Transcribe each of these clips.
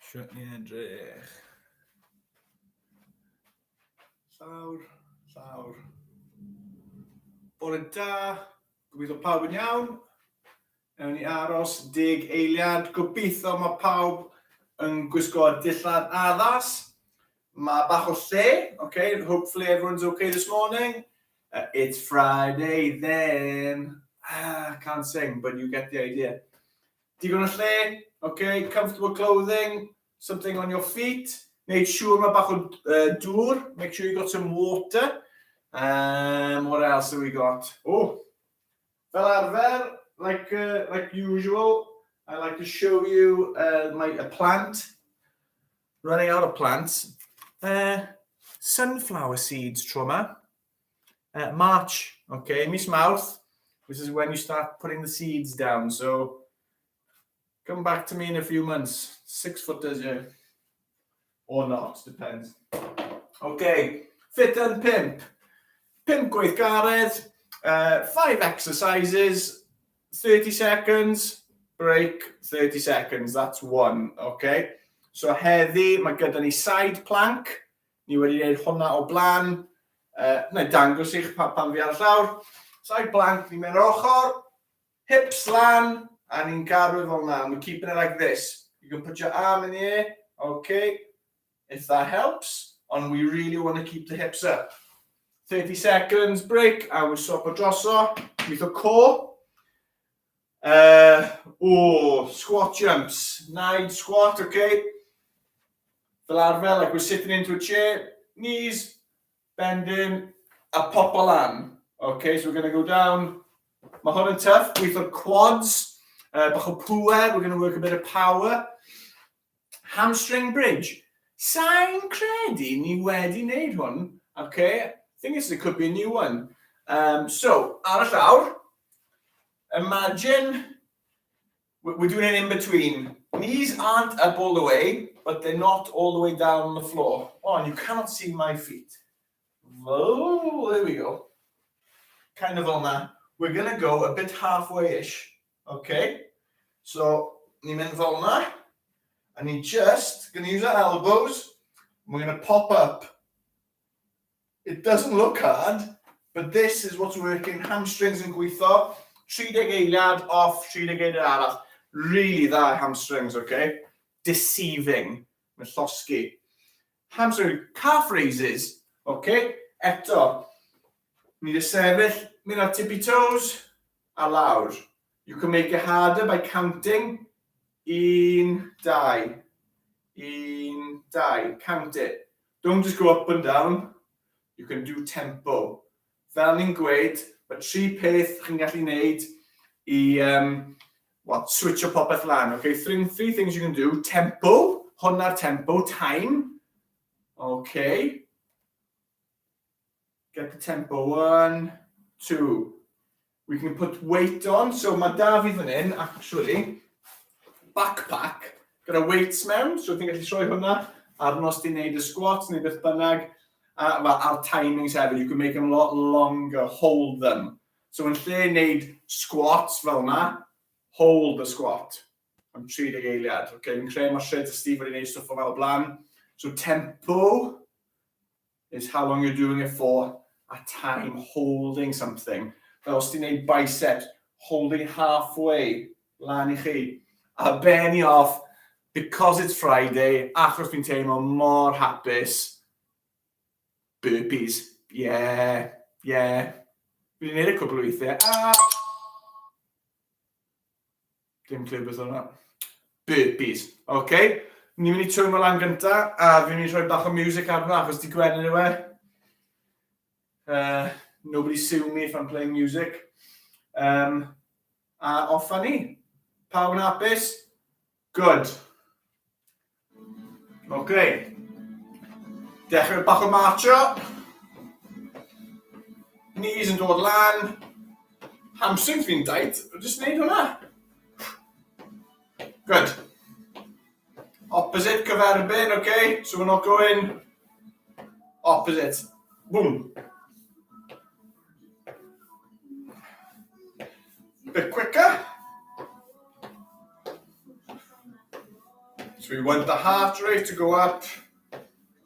Siwt ni'n edrych. Llawr, llawr. Bore da, gobeithio pawb yn iawn. Ewn ni aros deg eiliad. Gobeithio mae pawb yn gwisgo dillad addas. Mae bach o lle, okay? Hopefully everyone's okay this morning. It's Friday then. Ah, can't sing, but you get the idea. Digon o lle, okay, comfortable clothing, something on your feet. Neud siŵr mae bach o dŵr, make sure you got some water. What else have we got? Oh, fel arfer, like, like usual, I like to show you my a plant. Running out of plants. Sunflower seeds tro yma. March, okay, mis Mawrth. This is when you start putting the seeds down. So come back to me in a few months. 6 footers, yeah. Or not, depends. Okay, Ffit yn Pump. Pump gweithgaredd, five exercises, 30 seconds, break, 30 seconds, that's one, okay? So heddi, mae gyda ni side plank. Ni wedi gwneud hwnna o blaen. Na i dangos i'ch pa, pan fi ar y llawr. Side plank, ni'n mynd ar ochr, hips lan, a ni'n cadw fel yna. We're keeping it like this. You can put your arm in the air, okay, if that helps. Ond we really want to keep the hips up. 30 seconds break, a we swap o droso. Gweithio core. Oh, squat jumps. Naid squat, okay. Fel arfer, like we're sitting into a chair, knees bending, a pop o lan. Okay, so we're going to go down. Mae hwn yn tough, gweithio'r quads, bach o pwer, we're going to work a bit of power. Hamstring bridge. Sa'n credu ni wedi wneud hwn, okay? I think this could be a new one. So, ar y llawr, imagine we're doing an in-between. Knees aren't up all the way, but they're not all the way down on the floor. Oh, and you cannot see my feet. Oh, there we go. Kind of on that. We're going to go a bit halfway-ish. Okay? So, ni'n mynd fel yna. And ni just going to use our elbows. And we're going to pop up. It doesn't look hard, but this is what's working. Hamstrings yn gweithio. 30 eiliad off, 30 eiliad arall. Really dda hamstrings, okay? Deceiving. Mae'n llosgi. Hamstring, calf raises, okay? Eto, ni wedi sefyll, mynd ar tippy toes, a lawr. You can make it harder by counting. Un, dau. Un, dau. Count it. Don't just go up and down. You can do tempo. Fel ni'n gweud, mae tri peth chi'n gallu gwneud i well, switcho popeth lan. Okay? Three things you can do. Tempo, hwnna'r tempo, time. Okay. Get the tempo. One, two. We can put weight on. So mae da fi fan hyn, actually, backpack gyda weights mewn. So ti'n gallu troi hwnna arno os ti'n neud y squat neu beth bynnag. A well, ar timings hefyd, you can make them a lot longer, hold them. So yn lle wneud squats fel yna, hold the squat am 30 eiliad. Okay, fi'n credu mae Shred a Steve wedi gwneud stwff o fel o blaen. So tempo is how long you're doing it for, a time holding something. Fel os ti'n gwneud biceps, holding halfway lan i chi. A benni off, because it's Friday, achos fi'n teimlo mor hapus, burpees. Yeah. Fi wedi gwneud y cwpl o weithiau. A dim clear beth o'na. Burpees. Okay. Ni'n mynd i twymo lan gynta, a fi'n mynd i rhoi bach o music arno, achos di Gwenyn yw e. Nobody sue me if I'm playing music. A off â ni. Pawb yn hapus? Good. Okay. Dechrau bach o marcho. Knees yn dod lan. Hamstrings fi'n tight. Just wneud hwnna. Good. Opposite cyferbyn, okay? So we're not going opposite. Boom. Bit quicker. So we want the heart rate to go up.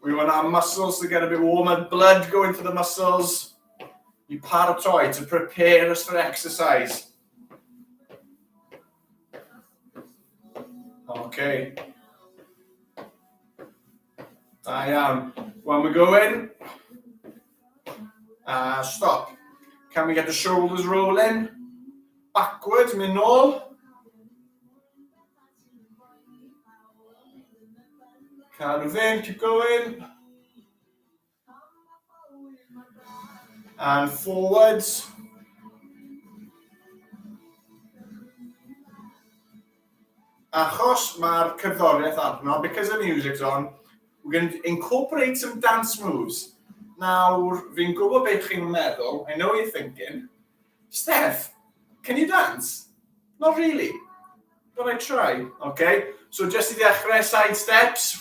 We want our muscles to get a bit warmer, blood going to the muscles. I paratoi, to prepare us for exercise. Okay. Da iawn. When we go in, stop. Can we get the shoulders rolling? Backwards, mynd nôl. Cadw fynd, keep going. And forwards. Achos mae'r cerddoriaeth arno, because the music's on, we're going to incorporate some dance moves. Nawr, fi'n gwybod beth chi'n meddwl, I know what you're thinking, Steph, can you dance? Not really, but I try, okay? So just i ddechrau, side steps.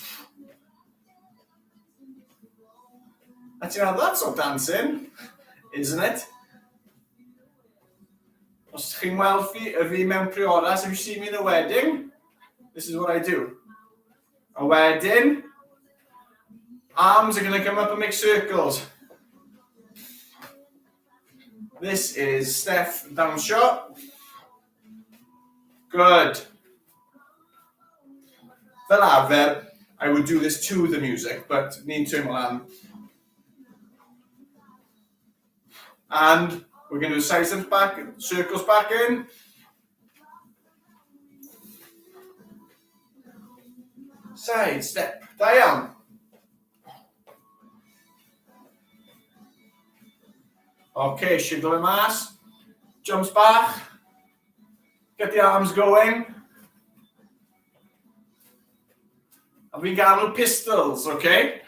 A ti'n meddwl, that's not dancing, isn't it? Os chi'n weld fi, y fi mewn priodas, if you see me in a wedding, this is what I do. A wedyn, arms are going to come up and make circles. This is Steph dawnsio. Good. Fel arfer, I would do this to the music, but ni'n teimlo lan. And we're going to do side steps back, circles back in. Side step. Da iawn. Okay, siglo fe mas. Jumps bach. Get the arms going. A fi'n galw pistols, okay?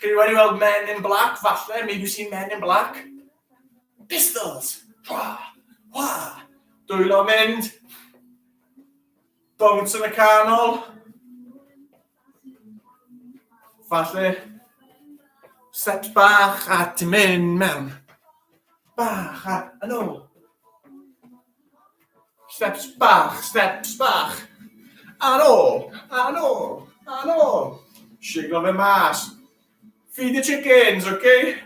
Chi wedi weld Men in Black, falle? Maybe you've seen Men in Black. Pistols! Wah! Wah! Dwylo mynd. Bounce yn y canol. Falle steps bach a ti'n mynd mewn. Bach a yn ôl. Steps bach, steps bach. Ar ôl, ar ôl, ar ôl. Siglo fe mas. Feed the chickens, okay?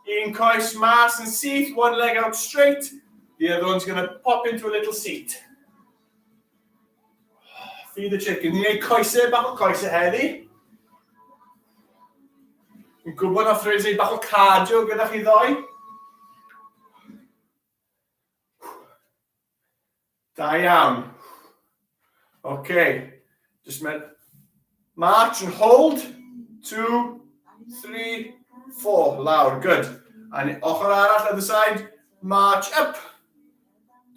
Un coes mas yn syth, one leg out straight. The other one's going to pop into a little seat. Feed the chicken. Ni'n gwneud coesau, bach o coesau heddi. Fi'n gwybod na Fraser bach o cardio gyda chi ddoe. Da iawn. Okay. Just mynd. March and hold. 2, 3, 4. Lawr. Good. And ochr arall, other side. March up.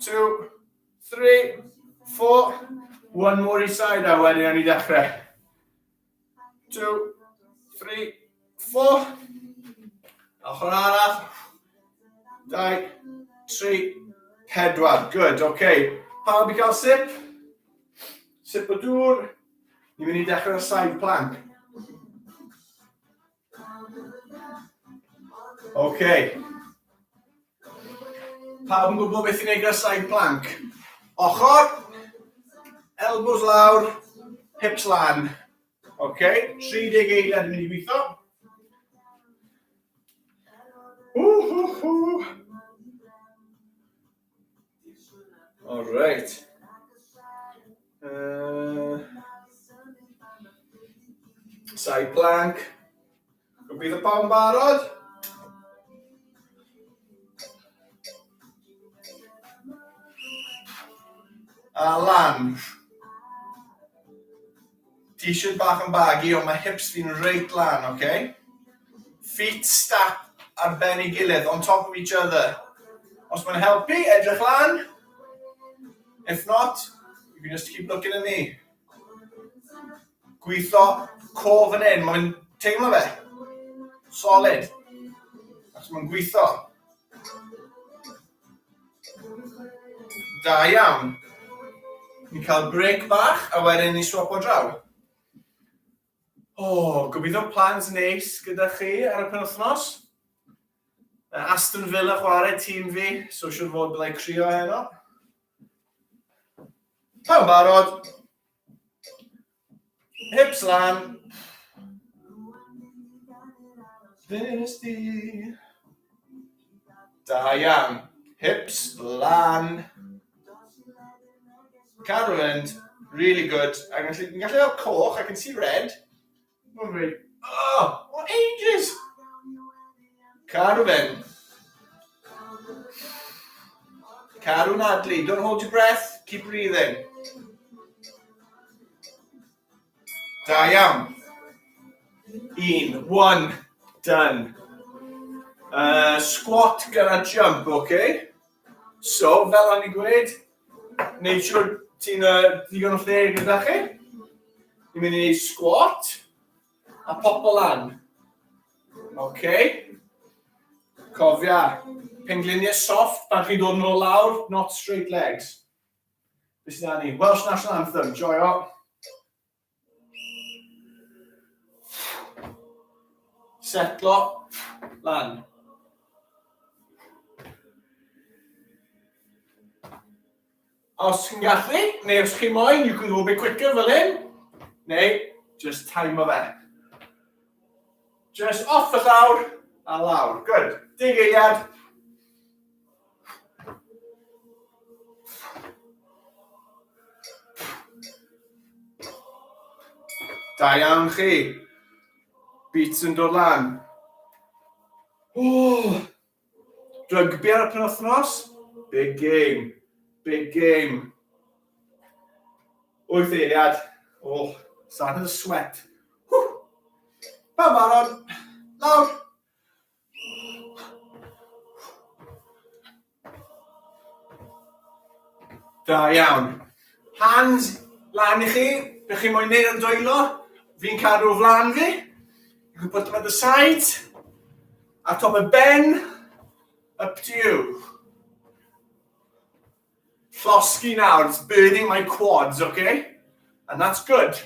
2, 3, 4. One more each side a wedyn awn ni dechrau. 2, 3, 4. Ochr arall. 2, 3, 4. Good, okay. Pawb i gael sip? Sip o dŵr. Ni'n mynd i dechrau'r side plank. Okay. Pawb yn gwybod beth i'n neud gyda side plank? Ochr, elbows lawr, hips lan. Okay, 30 eiliad yn mynd i weithio. Ww, hw, hw. All right. Side plank. Gobeithio pawb yn barod. A lan. T-shirt bach yn baggy, ond mae hips fi'n reit lan, oce? Okay? Feet stacked ar ben ei gilydd, on top of each other. Os mae'n helpu, edrych lan. If not, you can just keep looking at me. Gweithio core fan hyn, mae'n teimlo fe. Solid. Achos mae'n gweithio. Da iawn. Ni'n cael break bach a wedyn ni swapo draw. O, oh, gobeithio plans neis gyda chi ar y penwythnos. Aston Villa chwarae tîm fi, so siwr fod byddai crio heno. Pawb barod? Hips lan. Dynasty. Da iawn. Hips lan. Cadw fynd. Really good. A gallu, gallu gael coch, I can see red. Mae'n rhaid. Oh, what ages! Cadw fynd. Cadw nadlu. Don't hold your breath. Keep breathing. Da iawn. Un, one, done. Squat gyda jump, okay? So, fel o'n i'n gweud, neud siwr ti'n ddigon o lle gyda chi. Ni'n mynd i wneud squat a popo lan. Okay. Cofia, pengliniau soft pan chi'n dod nôl lawr, not straight legs. Beth sydd ni? Welsh National Anthem, joio. Setlo lan. Os chi'n gallu, neu os chi moyn, you can go a bit quicker fel hyn, neu just time o fe. Just off y llawr a lawr. Good. Deg eiliad. Da iawn chi. Beats yn dod lan. Oh. Rygbi ar y penwythnos? Big game. Big game. Wyth eiliad. Oh, starting to sweat. Whew. Pawb barod. Lawr. Da iawn. Hands lan i chi. Be chi moyn neud ar dwylo? Fi'n cadw o flan fi. You can put them at the sides. Ar top y ben. Up to you. Llosgi nawr, it's burning my quads, okay? And that's good.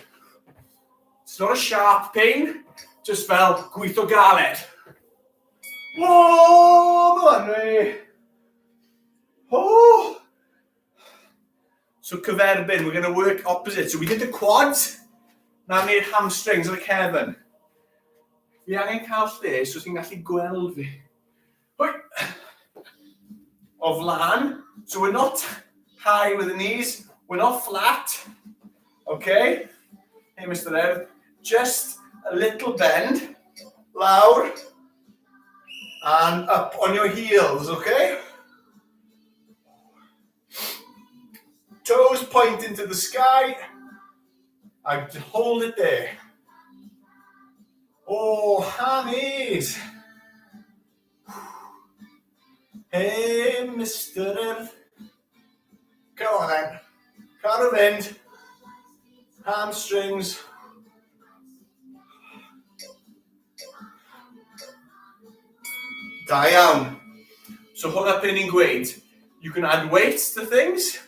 It's not a sharp pain, just fel gweithio galed. Oh, Myfanwy! Oh! So cyferbyn, we're going to work opposite. So we did the quads, now ni'r hamstrings ar y cefn. Fi angen cael lle so ti'n gallu gweld fi. Hwy! O flan. So we're not high with the knees. We're not flat. Okay? Hey, Mr Ev. Just a little bend. Lawr. And up on your heels, okay? Toes point into the sky. And hold it there. Oh, hammies. Hey, Mr Urdd. Come on then. Cadw fynd. Hamstrings. Da iawn. So hwnna pe ni'n gweud, you can add weights to things.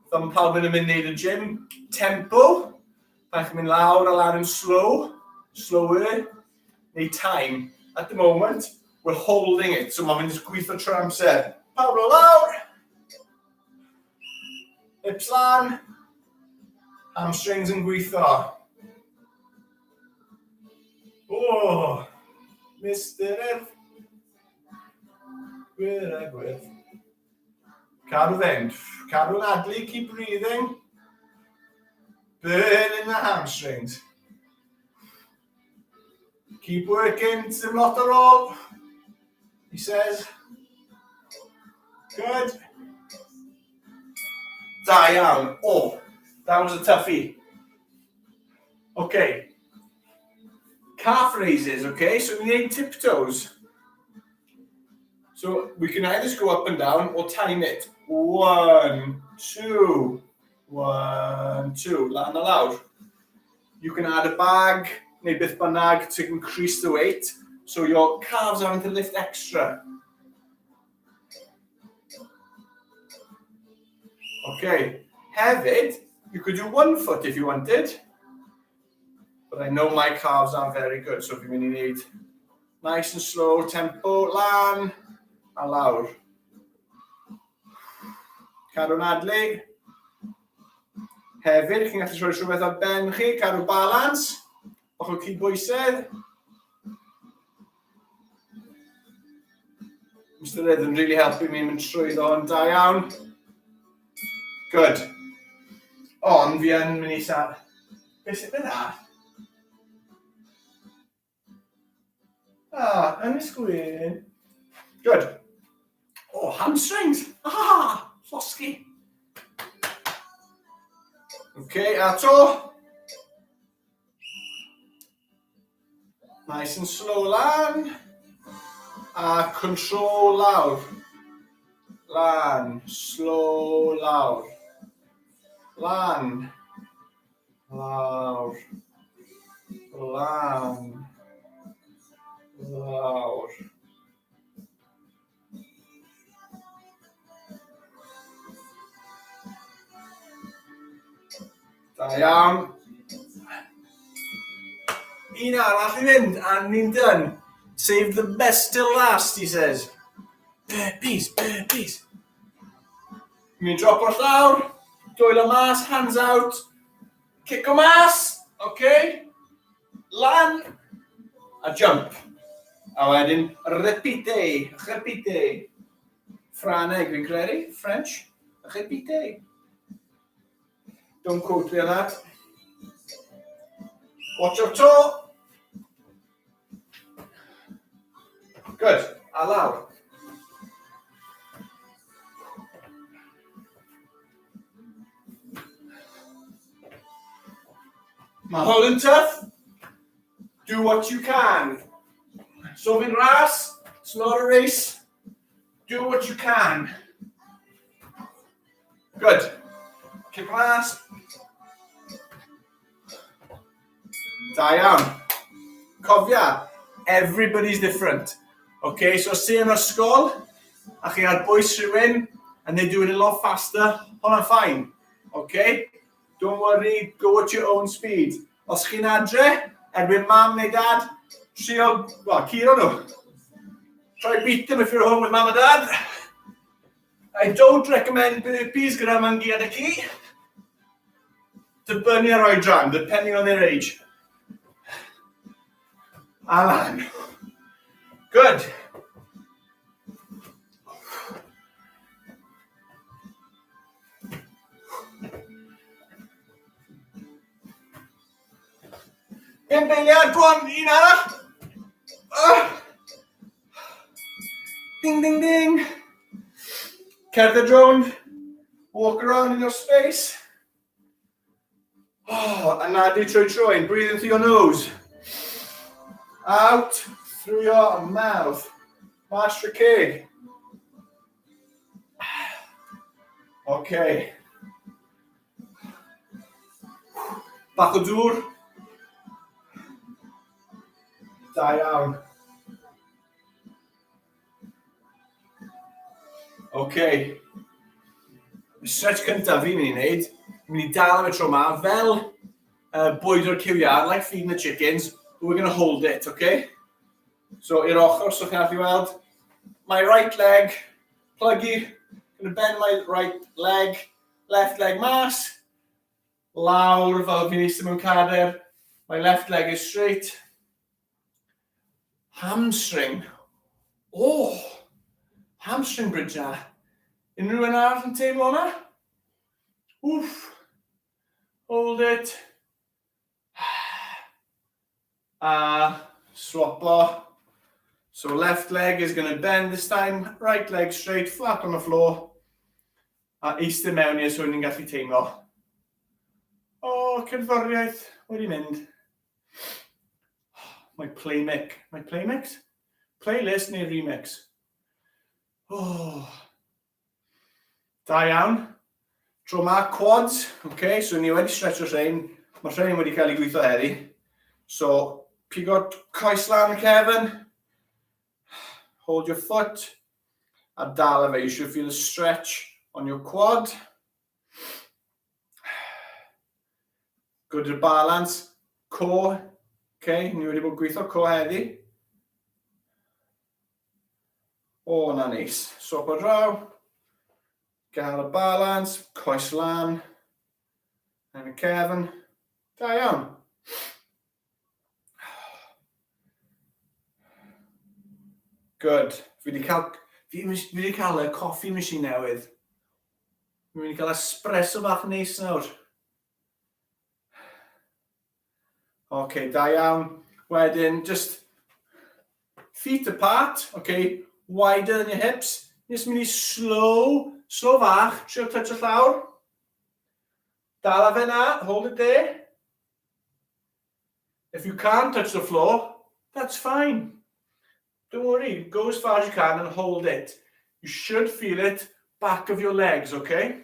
Fel mae pawb yn mynd neud y gym. Tempo. Pan chi'n mynd lawr a lawr yn slow, slower, neu time. At the moment, we're holding it, so mae'n mynd gweithio trwy'r amser. Pawb o lawr! Hips lan. Hamstrings yn gweithio. Oh, Mr Urdd. Gwir a gwyrdd. Cadw fynd. Cadw'n adlu, keep breathing. Burn in the hamstrings. Keep working, dim lot ar ôl. He says. Good. Da iawn. Oh, that was a toughie. Okay. Calf raises, okay? So we need tiptoes. So we can either just go up and down or time it. One, two, one, two. Lan a lawr. You can add a bag neu beth bynnag to increase the weight. So your calves are having to lift extra. Okay. Hefyd, you could do one foot if you wanted. But I know my calves aren't very good, so fi'n mynd i wneud nice and slow tempo, lan a lawr. Cadw'n adlu. Hefyd, chi'n gallu rhoi rhywbeth ar ben chi, cadw balans, bach o cydbwysedd. Mr Rhythm really helpu mi mynd trwyddo hwn, da iawn. Good. Ond fi yn mynd i sa... Beth sy'n mynd ar? Ah, Ynys Gwyn. Good. Oh, hamstrings. Ah, llosgi. Okay, a to. Nice and slow lan. A control lawr. Lan, slow lawr. Lan. Lawr. Lan. Lawr. Da iawn. Un arall i fynd, and ni'n done. Save the best till last, he says. Burpees, burpees. Ni'n drop o'r llawr, dwylo mas, hands out, cico mas, okay? Lan, a jump. A wedyn, repite, repite. Ffraneg, fi'n credu, French, repite. Don't quote me on that. Watch your toe. Good. A lawr. Mae hwn yn tough. Do what you can. So fi'n ras, it's not a race. Do what you can. Good. Kick mas. Da iawn. Cofia, everybody's different. Okay, so os ti yn ysgol, a chi ar bwys rhywun, and they're doing it a lot faster, hwnna'n fine. Okay? Don't worry, go at your own speed. Os chi'n adre, erbyn mam neu dad, trio, well, curo nhw. Try beat them if you're home with mam and dad. I don't recommend burpees gyda mangi a ci. Dibynnu ar oedran, depending on their age. Alan. Good. Pum eiliad, go on, un arall. Oh. Ding, ding, ding. Cerdded rownd, walk around in your space. Oh, anadlu trwy trwyn, breathe in through your nose. Out through your mouth. Mas trwy ceg. Okay. Bach o dŵr. Da iawn. OK. Y stretch cyntaf fi'n mynd i wneud, fi'n mynd i dal am y tro ma, fel bwyd o'r cyw iâr, like feeding the chickens, but we're going to hold it, OK? So, i'r ochr, so chi'n gallu weld, my right leg, plygu, going to bend my right leg, left leg mas, lawr fel fi'n eistedd mewn cader, my left leg is straight, hamstring, oh, hamstring bridge na, unrhyw un arall yn teimlo hwnna? Wff, hold it, A swapo. So left leg is going to bend this time, right leg straight, flat on the floor. A eistedd mewn i os yw'n gallu teimlo. O, oh, cerddoriaeth wedi mynd. My playmix. My playmix? Playlist neu remix? Oh. Da iawn. Tro ma, quads. Okay, so ni wedi stretcho rhain. Mae rhain wedi cael ei gweithio heddi. So, pigo coes lan y cefn. Hold your foot. A dal e fe. You should feel a stretch on your quad. Good balance. Core. Okay, ni wedi bod gweithio core heddi. O, na neis. Swap o draw. Gael y balans, coes lan. Yn y cefn. Da iawn. Good. Fi wedi cael y coffee machine newydd. Fi'n mynd i cael espresso bach neis nawr. OK, da iawn. Wedyn, just feet apart, OK, wider than your hips. Just mynd i slow, slow fach, trio touch y llawr. Dala fe na, hold it there. If you can't touch the floor, that's fine. Don't worry, go as far as you can and hold it. You should feel it back of your legs, okay?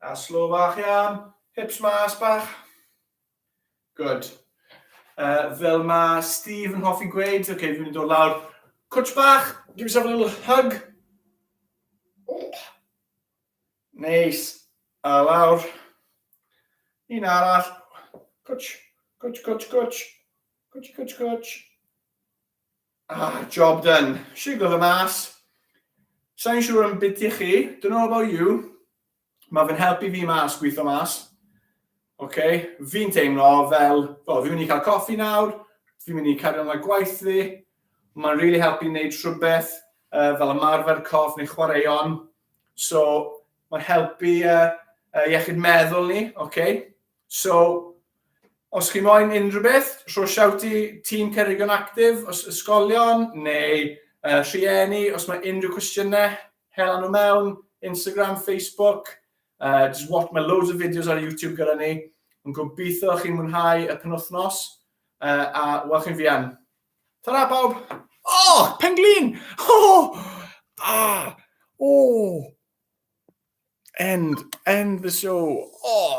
A slow bach iawn, hips mas bach. Good. Fel mae Steve yn hoffi gweud, okay, fi'n mynd i dod lawr. Cwtch bach, give yourself a little hug. Oh. Neis. A lawr. Un arall. Cwtch, cwtch, cwtch, cwtch. Cwtch, cwtch, cwtch. Ah, job done. Siglo fe mas. Sa'n siŵr am beth i chi. Don't know about you. Mae fe'n helpu fi mas, gweithio mas. Okay. Fi'n teimlo fel, well, fi'n mynd i cael coffi nawr, fi'n mynd i cario ymlaen gwaith fi. Mae'n really helpu wneud rhywbeth fel ymarfer corff neu chwaraeon. So, mae'n helpu iechyd meddwl ni, okay? So, os chi moyn unrhyw beth, rho shout i tîm Ceredigion Actif, os ysgolion neu rhieni, os mae unrhyw cwestiynau, hela nhw mewn, Instagram, Facebook, just watch, mae loads o fideos ar YouTube gyda ni. Yn gobeithio chi'n mwynhau y penwthnos, a welch chi'n fuan. Ta-ra pawb! Oh, penglin! Oh! Ah! Oh! End the show. Oh!